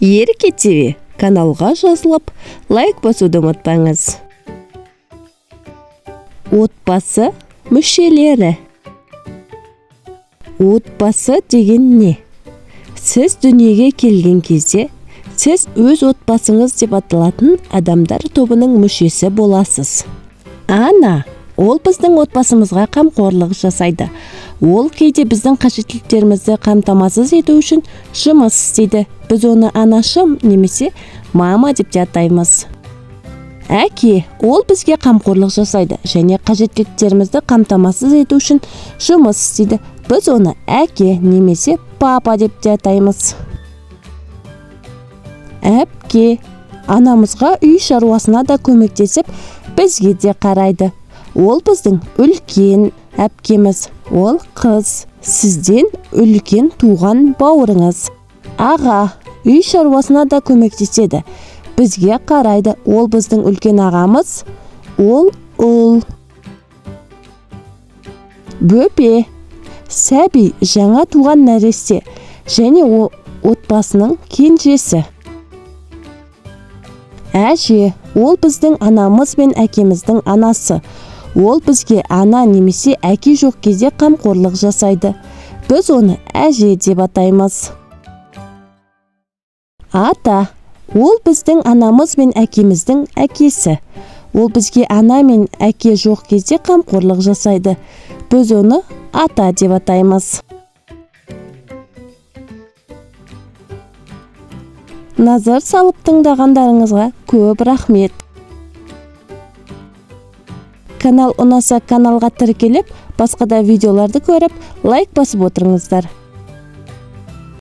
Ерке ТВ каналға жазылып, лайк басуды ұмытпаңыз. Отбасы мүшелері. Отбасы деген не? Сіз дүниеге келген кезде, сіз өз отбасыңыз деп аталатын адамдар тобының мүшесі боласыз. Ана, ол біздің отбасымызға қамқорлық жасайды. Ол кейде біздің қажеттіліктерімізді қамтамасыз ету үшін жұмыс істейді. Біз оны анашым немесе мама деп те атаймыз. Әке, ол бізге қамқорлық жасайды және қажеттіліктерімізді қамтамасыз ету үшін жұмыс істейді. Біз оны әке немесе папа деп те атаймыз. Әпке, анамызға үй шаруасына да көмектесіп, бізге де қарайды. Ол біздің үлкен әпкеміз, ол қыз, сізден үлкен туған бауырыңыз. Аға, үй шаруасына да көмектеседі, бізге қарайды. Ол біздің үлкен ағамыз, ол ұл. Бөпе, сәби, жаңа туған нәресте және отбасының кенжесі. Әже, ол біздің анамыз бен әкеміздің анасы. Ол бізге ана немесе әке жоқ кезде қамқорлық жасайды. Біз оны әже деп атаймыз. Ата, ол біздің анамыз бен әкеміздің әкесі. Ол бізге ана мен әке жоқ кезде қамқорлық жасайды. Біз оны ата деп атаймыз. Назар салып тыңдағандарыңызға көп рахмет. Канал ұнаса, каналға тіркеліп, басқа да видеоларды көріп, лайк басып отырыңыздар.